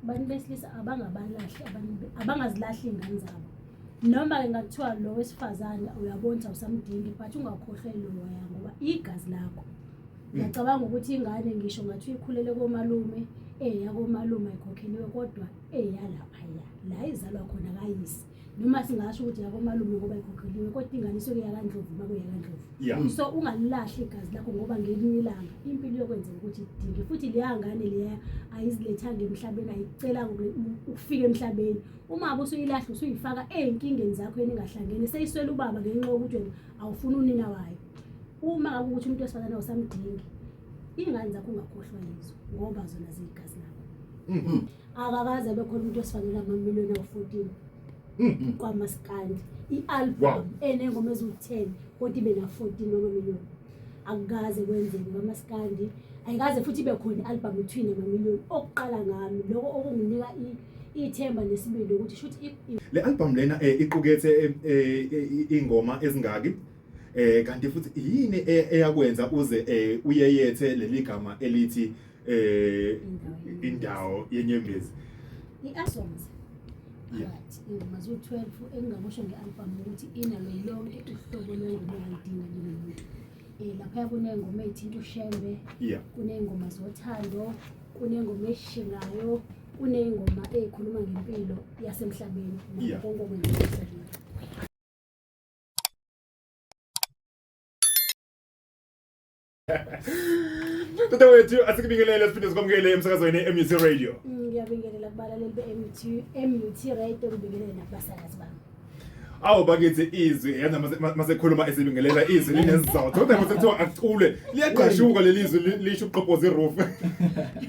Abantu besilisa abangabalahli abantu, abangazilahli iy'ngane zabo. Noma-ke ngathiwa lo wesifazane uyabona ukuthi awusamdingi, but ungakhohlwa loya ngoba igazi lakho. Ngiyacabanga ukuthi ingane ngisho ngathi uyikhulele komalume, eyakomalume ayikhokheliwe, kodwa eyalaphaya la izalwa khona kayise. Noma singasho ukuthi yakomalume ngoba ikhokheliwe, kodwa ingane isuke yakaNdlovu uma kuyakaNdlovu. So ungalilahli igazi lakho ngoba ngelinye ilanga impilo iyokwenzeka ukuthi idinge, futhi leya ngane leya ayizilethanga emhlabeni, ayikucelanga ukufika emhlabeni. Uma ngabe usuyilahla usuyifaka ey'nkingeni zakho eningahlangene, seyiswela ubaba ngenxa yokuthi wena awufuni unina wayo. Uma ngabe ukuthi umuntu wesifazane awusamdingi, iy'ngane zakho ungakhohlwa yizo ngoba zona ziyigazi lakho. Akakaze abe khona umuntu wesifazane amamiliyoni awu-14 kwamaskandi, i-album enengoma eziwu-10 kodwa ibe na-14 wamamiliyoni. Akukaze kwenzeke kwamaskandi, ayikaze futhi ibe khona i-album kuthiwa inamamiliyoni. Okuqala ngami lokho okunginika ithemba nesibindi ukuthi shuthi Le album lena iqukethe ingoma ezingaki? Kanti futhi yini eyakwenza uze uyeyethe leli gama elithi indawo yenyembezi? I-songs phakathi ingoma ziwu-12. Engingakusho nge-album ukuthi inalo lonke uhlobo lwengoma ongalidinga njengomuntu. Laphaya kuney'ngoma ey'thinta uShembe, kuney'ngoma zothando, kuney'ngoma ezishingayo, kuney'ngoma ey'khuluma ngempilo yasemhlabeni nakho konke okwenzeka emhlabeni. Dadewethu, asikubingelele siphinde sikwamukele emsakazweni MUT Radio. Ngiyabingelela kubalaleli be-MUT, MUT Radio, ngibingelele nakubasakazi bami. Awu bakithi, izwi yazi masekhuluma esibingelela izwi linesizotho. Kodwa mase kuthiwa akucule liyagqashuka leli zwi, lisho uqophoza iroof.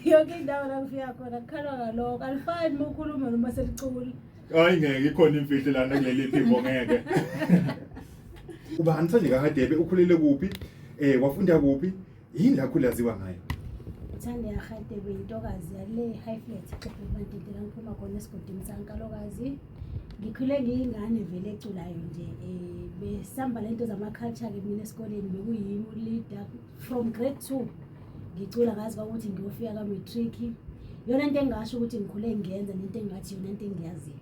Yonke indawo la ngifika khona kukhalwa ngalokho, alifani uma ukhuluma noma selicula. Hayi ngeke, ikhona imfihlo lana kuleli phimbo ngeke. Ubani Thandeka Hadebe, ukhulele kuphi? Wafunda kuphi? Yini la khulaziwa ngayo? Thandeka Hadebe intokazi yale High Flat eXobho la ngiphuma khona esigodini saNkalokazi. Ngikhule ngiyingane vele eculayo nje, besihamba lento zama-culture ke mina esikoleni, bekuyimi leader from grade 2 ngicula ngazi ukuthi ngiyofika ka-matric. Yona into engingasho ukuthi ngikhule ngiyenza nento engingathi yona into engiyaziyo.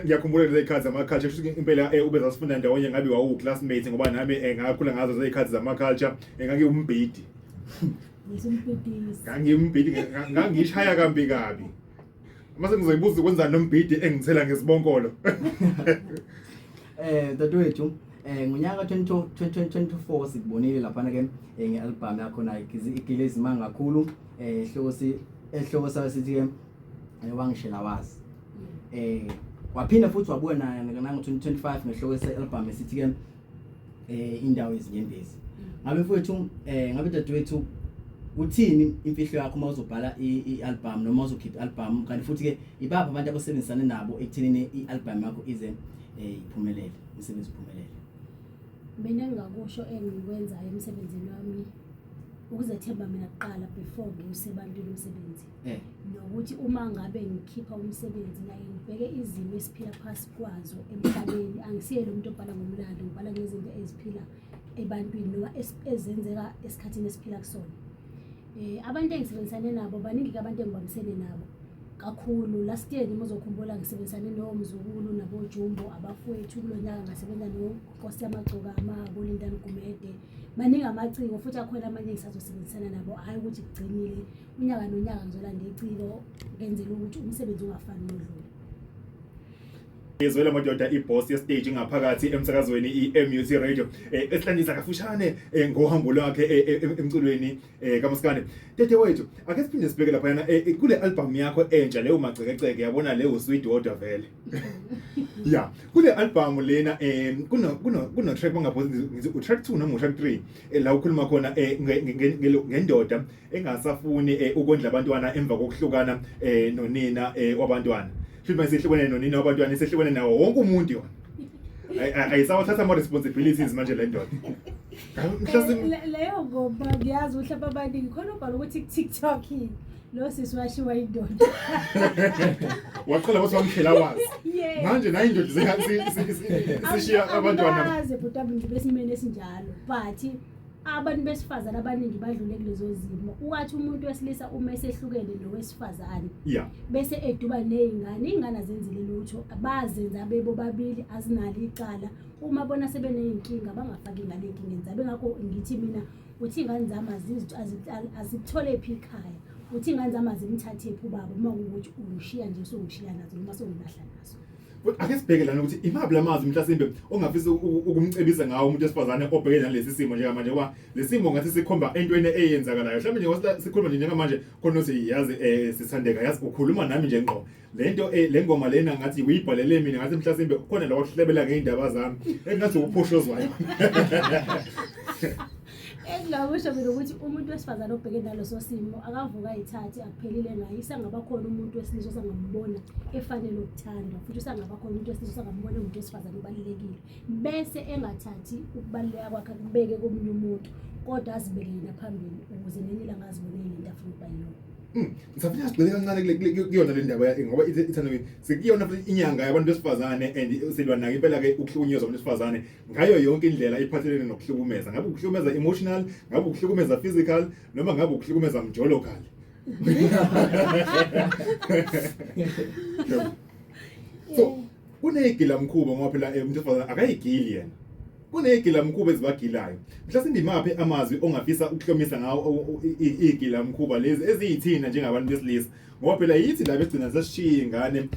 Ngiyakhumbula lezi zikhathi zama-culture, kusho ukuthi impela ubezasifunda ndawonye, ngabe wawu-classmate ngoba nami ngakhula ngazo lezi zikhathi zama-culture, ngangiwumbhidi. Ngisumbhidisi. Ngangiwumbhidi, ngangishaya kambi kabi. Mase ngizoyibuza kwenzani nombhidi engithela ngesibonkolo. Dadewethu, ngonyaka 2024 sikubonile laphana ke nge-album yakho nayo igile izimanga kakhulu, ehlosi ehloko sayo sithi ke wangishela wazi. Waphinda futhi wabuya nayo nango 2025 ngehloko se-album esithi ke indawo yezinyembezi. Ngabe mfowethu, ngabe dadewethu, uthini imfihlo yakho uma uzobhala i-album noma uzokhipha i-album, kanti futhi ke ibaphi abantu abasebenzisane nabo ekuthenini i-album yakho ize iphumelele, umsebenzi uphumelele? Mina engingakusho engikwenzayo emsebenzini wami ukuzethemba mina kuqala before ngiwusebantwini umsebenzi. Nokuthi uma ngabe ngikhipha umsebenzi naye ngibheke izimo esiphila phasi kwazo emhlabeni. Angisiye lo muntu obhala ngomlando, ngibhala ngezinto eziphila ebantwini noma ezenzeka esikhathini esiphila kusona. Abantu engisebenzisane nabo baningi-ke, abantu engibambisene nabo kakhulu. Last year noma uzokhumbula ngisebenzisane noMzukulu naboJumbo abafowethu. Kulo nyaka ngasebenza noNkosi Yamagcokama, boLindani Gumede. Maningi amaciko futhi akhona amanye engisazosebenzisana nabo, hhayi ukuthi kugcinile. Unyaka nonyaka ngizolanda iciko ngenzela ukuthi umsebenzi ungafani nodlule. Izwela madoda, iboss ye-stage ngaphakathi emsakazweni i-MUT Radio, esilandisa kafushane ngohambo lwakhe emculweni kaMaskandi. Dadewethu, ake siphinde sibheke laphayana kule album yakho entsha leyo Macekeceke, yabona leyo sweet wodwa vele. Ya, kule album lena kuno track mangaphosi ngithi u track 2 noma u track 3, la ukhuluma khona ngendoda engasafuni ukondla abantwana emva kokuhlukana nonina wabantwana. Futhi mase ihlukene nonina wabantwana, isehlukene nawo wonke umuntu yona. Ayisawathatha ama responsibilities manje le ndoda. Mhlawumbe Leyo ngoma ngiyazi mhlawumbe abaningi khona ubhala ukuthi ku-TikTok lo sisi washiwa indoda. Waqala wathi wamshela wazi. Yeah. Manje nayo indoda sishiya abantwana. Angazi bhuti wami ngibe esimeni esinjalo, but Abantu besifazane abaningi badlule kulezo zimo. Ukathi umuntu wesilisa uma esehlukene nowesifazane bese eduba ney'ngane, iy'ngane azenzile lutho, bazenza bebobabili, azinalo icala. Uma bona sebeney'nkinga bangafaki iy'ngane ey'nkingeni zabo. Ingakho ngithi mina uthi iy'ngane zami azikuthole phi ikhaya, uthi iy'ngane zami azimthathephi ubaba uma kuwukuthi ungishiya nje usungishiya nazo noma sewungilahla nazo. Ake sibheke lana ukuthi imaphi lamazwi mhlasimbe ongafisa ukumcebisa ngawo umuntu wesifazane obhekene nalesi simo njengamanje, ngoba lesimo ngathi sikhomba entweni eyenzakalayo. Mhlawumbe njengoba sikhuluma nje njengamanje khona uthi yazi sithandeka, yazi ukhuluma nami nje ngqo. Lento le ngoma lena ngathi uyibhalele mina, ngathi mhlasimbe khona la wahlebela ngeindaba zami engathi uphusho ozwayo. Engingakusho mina ukuthi umuntu wesifazane obhekene naleso simo akavuka ayithathe, akuphelile ngaye. Isangaba khona umuntu wesilisa osangambona efanele ukuthandwa, futhi usangaba khona umuntu wesilisa osangambona engumuntu wesifazane obalulekile, bese engathathi ukubaluleka kwakhe akubeke komunye umuntu, kodwa azibeke yena phambili ukuze ngelinye ilanga azibone yilento afuna ukuba yiyona. Ngisafuna sigxile kancane kuyona le ndaba ngoba ithanda sikuyona futhi inyanga yabantu besifazane and silwa nayo impela ke ukuhlukunyezwa abantu besifazane ngayo yonke indlela iphathelene nokuhlukumeza, ngabe ukuhlukumeza emotional, ngabe ukuhlukumeza physical, noma ngabe ukuhlukumeza mjolocal. So kuneyigila mkhuba ngoba phela umuntu wesifazane akayigili yena, kuneyigila mkhuba ezibagilayo. Mhlasimbe imaphi amazwi ongafisa ukuhlomisa ngawo igila mkhuba lezi eziyithina njengabantu besilisa, ngoba phela yithi la begcina sesishiya ingane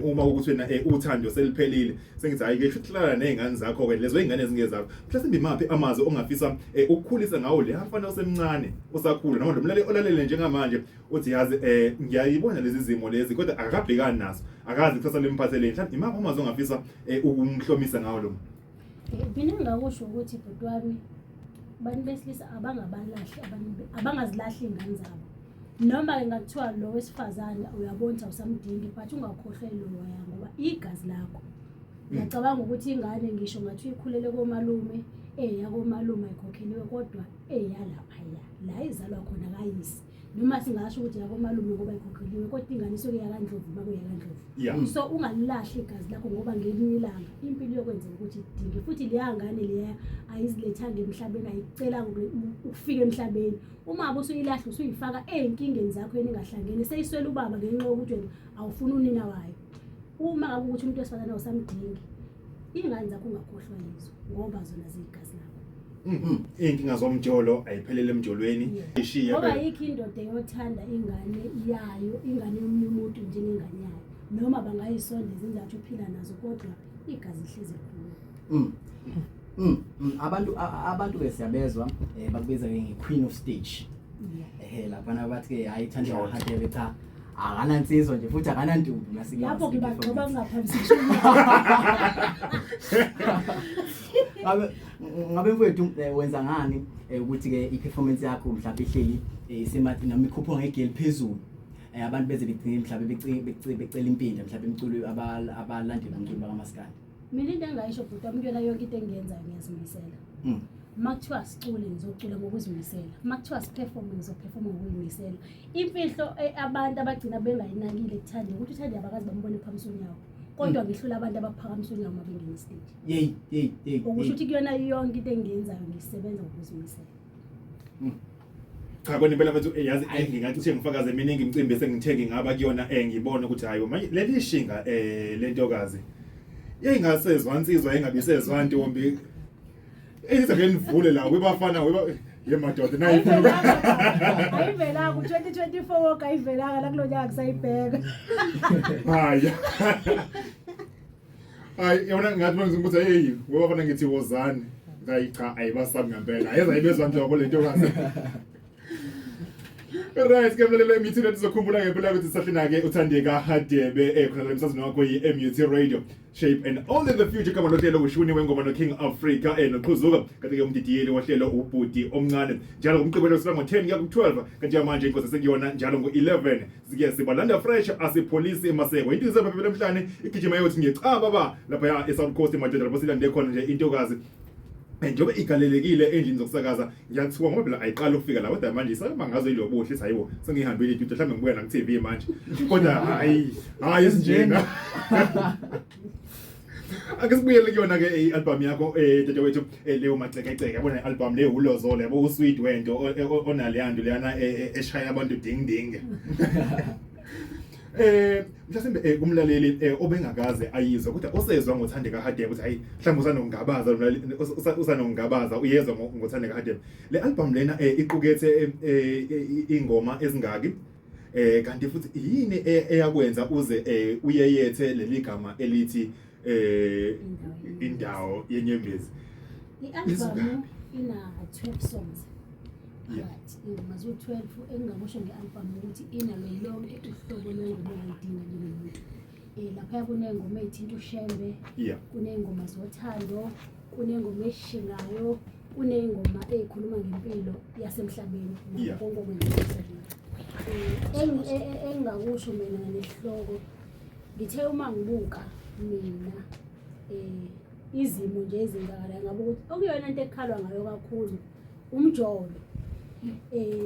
uma ukuthi wena uthando seliphelile, sengithi hayi ke shuthi hlala nezingane zakho ke lezo ingane ezingezakho. Mhlasimbe imaphi amazwi ongafisa ukukhulisa ngawo le mfana osemncane osakhula, noma lo mlaleli olalele njengamanje uthi yazi ngiyayibona lezi zimo lezi kodwa akakabhekani nazo, akazi kusasa limphatheleni. Mhlawumbe imaphi amazwi ongafisa ukumhlomisa ngawo lo? Mina engingakusho ukuthi bhuti wami, abantu besilisa abangabalahli, abangazilahli iy'ngane zabo. Noma-ke ngakuthiwa lo wesifazane uyabona ukuthi awusamdingi, but ungakhohlwa lowaya ngoba igazi lakho. Ngiyacabanga ukuthi ingane ngisho ngathi uyikhulele komalume, eyakomalume ayikhokheliwe, kodwa eyalaphaya la izalwa khona kayise. Noma singasho ukuthi yakomalume ngoba ikhokheliwe, kodwa ingane isuke yakaNdlovu uma kuyakaNdlovu. So ungalilahli igazi lakho ngoba ngelinye ilanga impilo iyokwenzeka ukuthi idinge, futhi leya ngane leya ayizilethanga emhlabeni, ayikucelanga ukufika emhlabeni. Uma ngabe usuyilahla usuyifaka ey'nkingeni zakho yena ingahlangene, seyiswela ubaba ngenxa yokuthi wena awufuni unina wayo. Uma ngabe ukuthi umuntu wesifazane awusamdingi, iy'ngane zakho ungakhohlwa yizo ngoba zona ziyigazi lakho. Iy'nkinga zomjolo ayiphelele emjolweni, ishiya ngoba ayikho indoda eyothanda ingane yayo, ingane yomunye umuntu njengengane yayo, noma bangayisondeza inzathi uphila nazo, kodwa igazi lihlezi likhulu. Abantu ke siyabezwa bakubiza ke nge-Queen of Stage. Laphana bathi ke hayi Thandeka Hadebe cha akanansizwa nje futhi akanantombi lapho ngibagxoba ngingaphambi. Ngabe mfowethu wenza ngani ukuthi ke i-performance yakho mhlawumbe ihleli isemathi noma ikhuphuka ngegeli phezulu, abantu beze begcine mhlawumbe becela impinda mhlawumbe imculo abalandeli umculo bakaMaskandi? Mina into engayisho bhuti wami, kuyona yonke into engiyenzayo ngiyazimisela. Uma kuthiwa sicule ngizocula ngokuzimisela, uma kuthiwa siperforme ngizoperforma ngokuyimisela. Imfihlo abantu abagcina bengayinakile kuthande ukuthi uThande abakazi bambone phamisa unyawo, kodwa ngihlula abantu abaphakamisa unyawo uma bengena estage. Yey yey yey. Okusho ukuthi kuyona yonke into engiyenzayo ngisebenza ngokuzimisela. Cha kona impela mfethu, yazi ngingathi uthe ngifakaze miningi imicimbi esengithe ngingaba kuyona ngibona ukuthi hayi manje leli shinga lentokazi yayingasezwa insizwa yayingabisezwa ntombi, ize ke nivule la webafana weba ye madoda nayi ayivelanga u-2024 wonke, ayivelanga la kulo nyaka kusayibheka. Hayi hayi, yabona ngathi manje ukuthi hey webafana ngithi wozani, hayi cha ayibasabi ngempela, ayeza ayibezwa nhlobo le ntokazi. Right, ke mlaleli MUT Radio, sizokhumbula ngempela ukuthi sahlina ke uThandeka Hadebe khona la emsazweni wakho yi-MUT Radio, Shape and All in the Future kama lohlelo ushuni wengoma no King Africa noqhuzuka, kanti ke umdidiyeli wohlelo ubhuti omncane njalo ngomgqibelo sila ngo-10 kuya ku-12, kanti manje inkosi sekuyona njalo ngo-11 sike sibalanda fresh asipholisi emaseko into isephephela emhlane igijima yothi ngiyecaba ba lapha ya eSouth Coast madoda lapho silande khona nje intokazi njengoba igalelekile endlini zokusakaza. Ngiyathuka ngoba phela ayiqali ukufika la, kodwa manje isamangazo ilobuhle ithi hayibo sengihambile idude mhlawumbe ngibuya naku-TV manje, kodwa hayi hayi esinjena. Ake sibuyele kuyona ke i-album yakho dadewethu, leyo Macekeceke. Yabona i-album leyo ulozolo, yabo, usweet wento onaleyanto leyana eshaya abantu ding ding. Mhlasimbe kumlaleli obengakaze ayizwe kodwa osezwa ngoThandeka Hadebe ukuthi hayi, mhlawumbe usanokungabaza lo mlaleli, usanokungabaza uyezwa ngoThandeka Hadebe. Le album lena iqukethe ingoma ezingaki? Kanti futhi yini eyakwenza uze uyeyethe leli gama elithi Indawo Yenyembezi? I-album ina 12 songs phakathi, ingoma ziwu-12. Engingakusho nge-album ukuthi inalo lonke uhlobo lwengoma ongayidinga njengomuntu. Laphaya kuney'ngoma ey'thinta uShembe, kuney'ngoma zothando, kuney'ngoma ezishingayo, kuney'ngoma ey'khuluma ngempilo yasemhlabeni nakho konke okwenzeka emhlabeni. Engingakusho mina ngalesihloko, ngithe uma ngibuka mina izimo nje ezenzakalayo, ngabe ukuthi okuyona into ekukhalwa ngayo kakhulu umjolo.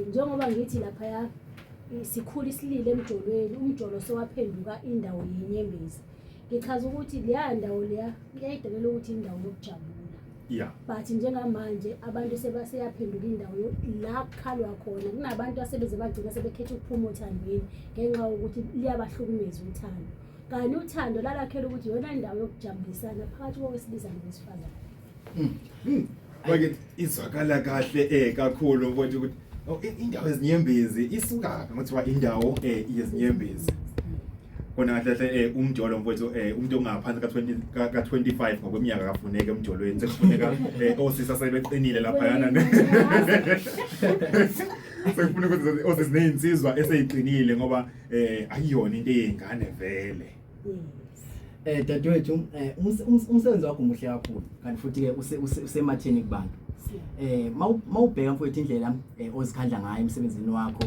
Njengoba ngithi laphaya sikhula isilile emjolweni, umjolo sowaphenduka indawo yenyembezi. Ngichaza ukuthi leya ndawo leya iyayidelela ukuthi indawo yokujabula, but njengamanje abantu sebaseyaphenduka indawo la kukhalwa khona. Kunabantu asebeze bagcina sebekhetha ukuphuma othandweni ngenxa yokuthi liyabahlukumeza uthando, kanti uthando lalakhela ukuthi iyona indawo yokujabulisana phakathi kowesilisa nowesifazane. Bakithi, izwakala kahle kakhulu mfowethu ukuthi, oh, indawo yezinyembezi isukaphi, ngothiwa indawo yezinyembezi. Kona kahle kahle umjolo mfowethu, umuntu ongaphansi ka-20 ka-25 ngokweminyaka kafuneka emjolweni, sekufuneka osisa sebeqinile laphayana, sekufuneka ukuthi osisi neyinsizwa eseyiqinile ngoba ayiyona into eyengane vele. Dadewethu, umsebenzi wakho muhle kakhulu, kanti futhi ke usematheni kubantu. Mawubheka mfowethu indlela ozikhandla ngayo emsebenzini wakho,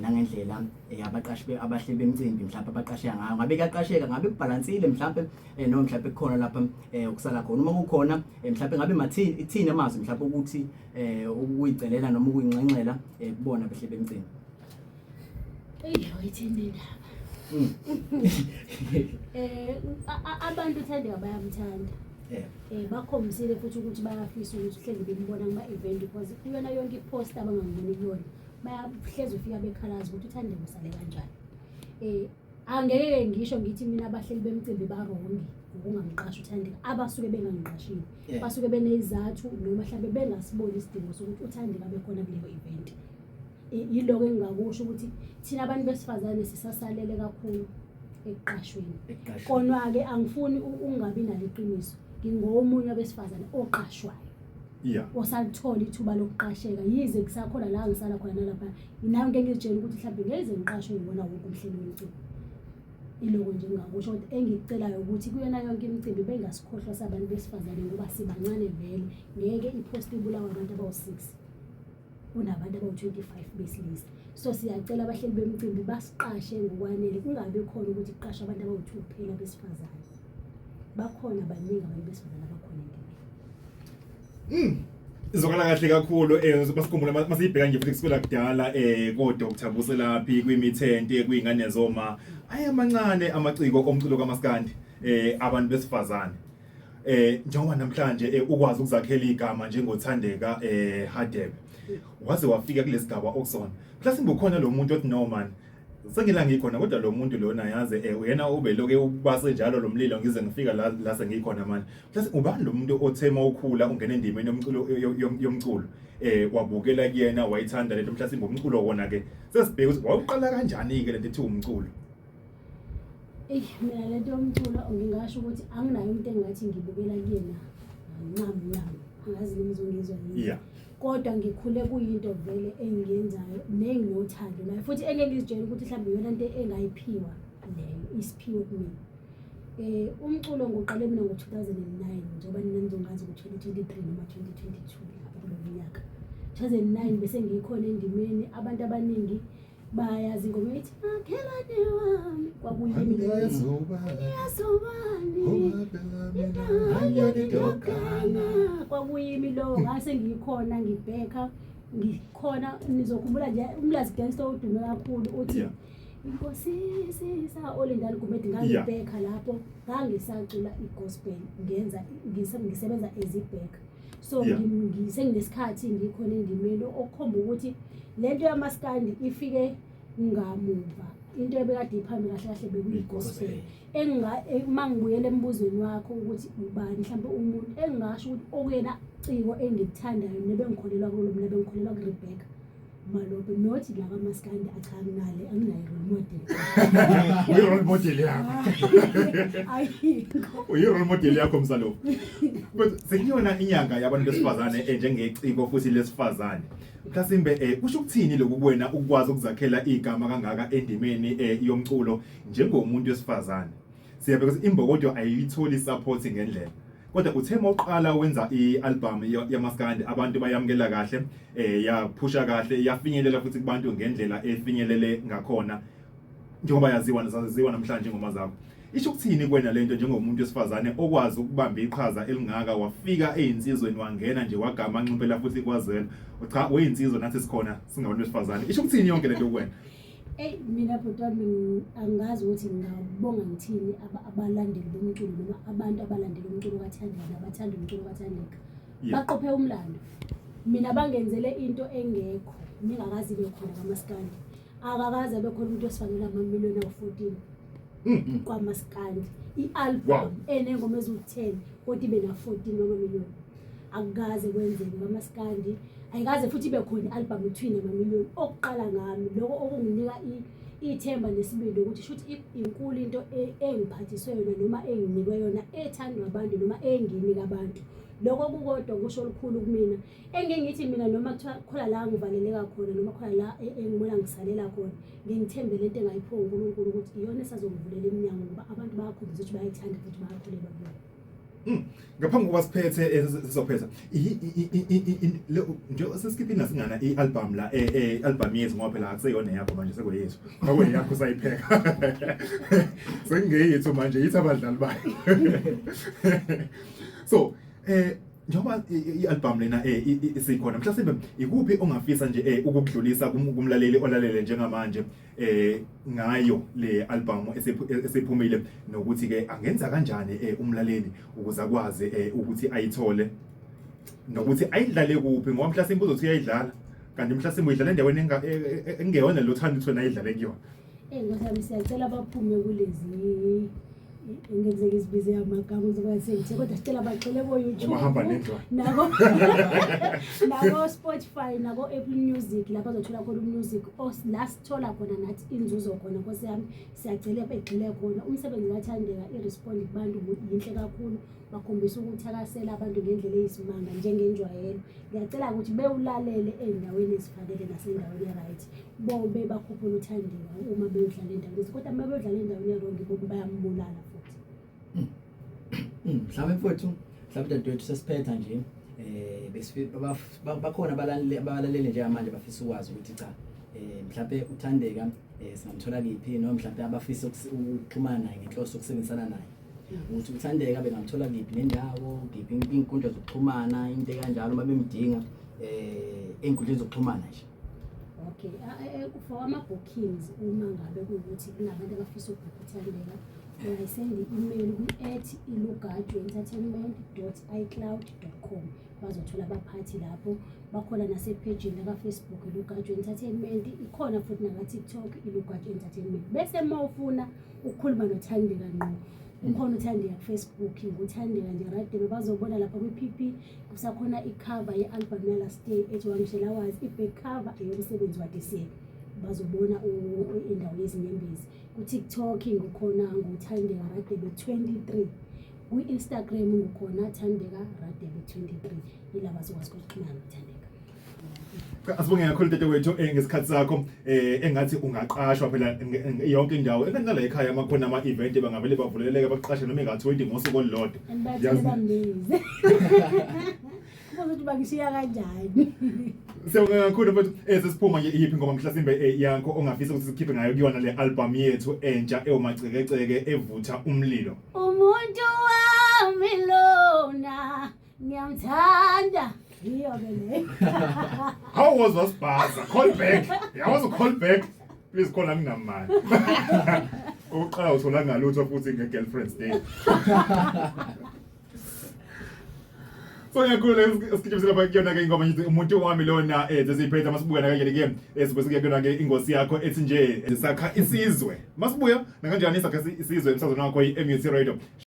nangendlela abaqashi abahleli bemicimbi mhlawumbe abaqasheka ngayo, ngabe kuyaqasheka, ngabe kubhalansile mhlawumbe, noma mhlawumbe kukhona lapha okusala khona? Uma kukhona, mhlawumbe ngabe mathini, ithini amazwi mhlawumbe ukuthi ukuyicelela noma ukuyinxenxela kubona behle bemicimbi? Eyi, wayithini indaba? Abantu uThandeka bayamthanda. Bakhombisile futhi ukuthi bayafisa ukuthi uhlezi bembona kuma-event, because kuyona yonke i-post abangangiboni kuyona bayahlezi ufika bekhalaza ukuthi uThandeka usale kanjani. Angeke ngisho ngithi mina abahleli bemicimbi ba-wrong ngokungamqashi uThandeka, abasuke bengangiqashile basuke benezizathu noma mhlawumbe bengasiboni isidingo sokuthi uThandeka abe khona kuleyo event. Yiloko engingakusho ukuthi thina abantu besifazane sisasalele kakhulu ekuqashweni. Ekuqashweni. Konwa-ke angifuni ungabi nalo iqiniso, ngingomunye wabesifazane oqashwayo osalithola ithuba lokuqasheka, yize kusakhona la ngisala khona nalapha. Nami ngeke ngizitshele ukuthi mhlawumbe ngeke ngiqashwe yiwona wonke umhleli wemicimbi. Iloko nje engingakusho, kodwa engikucelayo ukuthi kuyona yonke imicimbi bengasikhohlwa sabantu besifazane, ngoba sibancane vele. Ngeke i-post ibulawe abantu abawu-6 kunabantu abawu-25 besilisa. So siyacela abahleli bemicimbi basiqashe ngokwanele, kungabi khona ukuthi kuqashwe abantu abawu-2 kuphela besifazane. Bakhona baningi abantu besifazane abakhona endimeni. Izwakala kahle kakhulu. Basikhumbula masiyibheka nje futhi kusukela kudala ko Dr Buselaphi kwimithente kuyingane zoma ayamancane amaciko omculo kaMaskandi, abantu besifazane. Njengoba namhlanje ukwazi ukuzakhela igama njengoThandeka Hadebe, waze wafika kulesigaba okusona, mhlawumbe ukhona lo muntu othi, "No man, sengila ngikhona, kodwa lo muntu lona yazi uyena ubeloke ubase njalo lo mlilo ngize ngifika la sengikhona manje." Mhlawumbe ubani lo muntu othema ukhula ungena endimeni yomculo wabukela kuyena, wayithanda lento, mhlawumbe umculo wona ke sesibheka ukuthi wawuqala kanjani ke lento ethi umculo? Eyi, mina lento yomculo ngingasho ukuthi anginayo umuntu engingathi ngibukela kuyena ncam ncam, angazi noma uzongizwa yini. Kodwa ngikhule kuyinto vele engiyenzayo nenginothando nayo, futhi engeke ngizitshele ukuthi mhlawumbe iyona nto engayiphiwa leyo, isiphiwo kumina. Umculo ngiwuqale mina ngo-2009, njengoba nina nizongazi ngo-2023 noma 2022 lapho kulo minyaka. 2009 bese ngikhona endimeni, abantu abaningi bayazi ingoma ethi "Makhelwane Wami", kwakuyimi leyo. Ngiyazubani intangiyonidogana, kwakuyimi lo, ngase ngikhona ngibheka ngikhona. Nizokhumbula nje uMlazi Gangster udume kakhulu uthi Inkosi sisa oLindani Gumede, ngangibheka lapho, ngangisacula i-gospel, ngenza ngisebenza as i-backer. So senginesikhathi ngikhona endimeni, okukhomba ukuthi lento yamaskandi ifike ngamuva. Into ebekade iphambi kahle kahle bekuyi-gospel. Uma ngibuyela embuzweni wakho ukuthi ubani mhlawumbe umuntu engingasho ukuthi okuyena ciko engikuthandayo nebengikholelwa kulo, mina bengikholelwa ku-Rebecca Malope, not la kamaskandi. Acha, anginale, anginayo role model. Uyi-role model yakho. Ayikho. Uyi-role model yakho msalo. But sekuyona inyanga yabantu besifazane, njengeciko futhi lesifazane. Mhlasimbe kusho ukuthini lokhu kuwena ukwazi ukuzakhela igama kangaka endimeni yomculo njengomuntu wesifazane? Siyabheka ukuthi imbokodo ayiyitholi support ngendlela. Kodwa uthe mawuqala wenza i-album yamaskandi, abantu bayamukela kahle, yaphusha kahle, yafinyelela futhi kubantu ngendlela efinyelele ngakhona, njengoba yaziwa nasaziwa namhlanje ingoma zakho. Isho ukuthini kuwena lento njengomuntu wesifazane okwazi ukubamba iqhaza elingaka, wafika ezinsizweni, wangena nje wagama nximpela futhi kwazela cha weyinsizwa, nathi sikhona singabantu besifazane? Isho ukuthini yonke lento kuwena? Eyi, mina bhuti wami, angazi ukuthi ngingabonga ngithini abalandeli bomculo noma abantu abalandela umculo kaThandeka nabathanda umculo kaThandeka. Baqophe umlando. Mina bangenzele into engekho, ningakaze ibe khona kamaskandi. Akakaze abe khona umuntu wesifazane amamiliyoni awu-14 kwamaskandi. I-album enengoma eziwu-10 kodwa ibe na-14 wamamiliyoni. Akukaze kwenzeke kamaskandi. Ayikaze futhi ibe khona i-album between amamiliyoni. Okuqala ngami lokho, okunginika ithemba nesibindi ukuthi shuthi inkulu into engiphathiswe yona noma enginikwe yona, ethandwa abantu noma enginika abantu. Lokho kukodwa kusho olukhulu kumina. Engike ngithi mina, noma kuthiwa khona la ngivaleleka khona noma khona la engibona ngisalela khona, ngike ngithembe lento engayiphiwa uNkulunkulu ukuthi iyona esazongivulela iminyango, ngoba abantu bayakhombisa ukuthi bayayithanda futhi bayakholelwa kuyona. Ngaphambi kokuba siphethe, sizophetha nje sesikhiphe nasingana i-album la, album yethu, ngoba phela akuseyona yakho manje, sekuyethu. Kwakuyakho sayipheka, sekungeyethu manje, yithi abadlali bayo. So njengoba i-album lena isikhona, mhlawumbe ikuphi ongafisa nje ukukudlulisa kumlaleli olalele njengamanje ngayo le album esephumile, nokuthi ke angenza kanjani umlaleli ukuze akwazi ukuthi ayithole nokuthi ayidlale kuphi? Ngoba mhlawumbe uzothi uyayidlala, kanti mhlawumbe uyidlala endaweni engeyona lo thanda ukuthi wena ayidlale kuyona. Nkosi yami, siyacela baphume kulezi, ngenzeka izibize amagama, ngizoba sengithe, kodwa sicela bagxile ko-YouTube, Omahamba nendlwana. nako Spotify, nako Apple Music, lapho azothola khona umusic la sithola khona nathi inzuzo khona. Nkosi yami, siyacela begxile khona. Umsebenzi kaThandeka, i-respond kubantu yinhle kakhulu, bakhombisa ukuthakasela abantu ngendlela eyisimanga njengenjwayelo. Ngiyacela ukuthi bewulalele ey'ndaweni ezifanele nasendaweni e-right, bobe bakhuphula uThandeka uma bewudlala endaweni, kodwa uma bewudlala endaweni e-wrong bobe bayambulala futhi. Mhlawumbe mfowethu, mhlawumbe dadewethu, sesiphetha nje, bakhona abalaleli njengamanje bafisa ukwazi ukuthi cha, mhlawumbe uThandeka singamthola kephi, noma mhlawumbe abafisa ukuxhumana naye ngenhloso yokusebenzisana naye, ukuthi uThandeka bengamthola kephi nendawo, kephi iy'nkundla zokuxhumana, into ekanjalo, uma bemdinga ey'nkundleni zokuxhumana nje. Okay, for ama-bookings, uma ngabe kuwukuthi kunabantu abafisa ukubhukha uThandeka, ungayisenda i-email kwi@ilugajoentertainment.icloud.com, bazothola abaphathi lapho. Bakhona nasephejini laka-Facebook, iLugaju Entertainment, ikhona futhi naka-TikTok, iLugaju Entertainment. Bese uma ufuna ukukhuluma noThandeka ngqo, ukhona uThandeka ku-Facebook, nguThandeka nje Radebe, bazobona lapha kwi-PP. Kusakhona i-cover ye-album ya-last year ethi Wangishela Wazi, i-back cover eyomsebenzi wa-this year, bazobona indawo yezinyembezi. Ku-TikTok ngukhona nguThandeka Radebe 23, kwi-Instagram ngukhona Thandeka Radebe 23. Yila bazokwazi ukuxhumana noThandeka. Asibonge kakhulu dadewethu ngesikhathi sakho. Engathi ungaqashwa phela yonke indawo, engathi nala ekhaya makhona ama-event bangavele bavuleleke baqashe noma enga-20 ngosuku olulodwa. And bathele bambize kubuza ukuthi bangishiya kanjani. Siyabonga kakhulu mfethu. Sesiphuma nje, iyiphi ingoma mhlasimbe yakho ongafisa ukuthi sikhiphe ngayo kuyona le album yethu entsha ewumacekeceke evutha umlilo? Umuntu wami lona ngiyamthanda, yiyo ke le. How was wasibhaza call back, yawazi call back. Please khona nginamali. Uqala uthola ngalutho futhi nge-girlfriend's day. So ngiyakhulula sigijimisa lapha kuyona ke ingoma ngithi umuntu wami lona sesiyiphethe masibuka nakanjani ke sibuye sibuya kuyona ke ingosi yakho ethi nje sakha isizwe. Masibuya nakanjani sakha isizwe emsazweni wakho i-MUT Radio.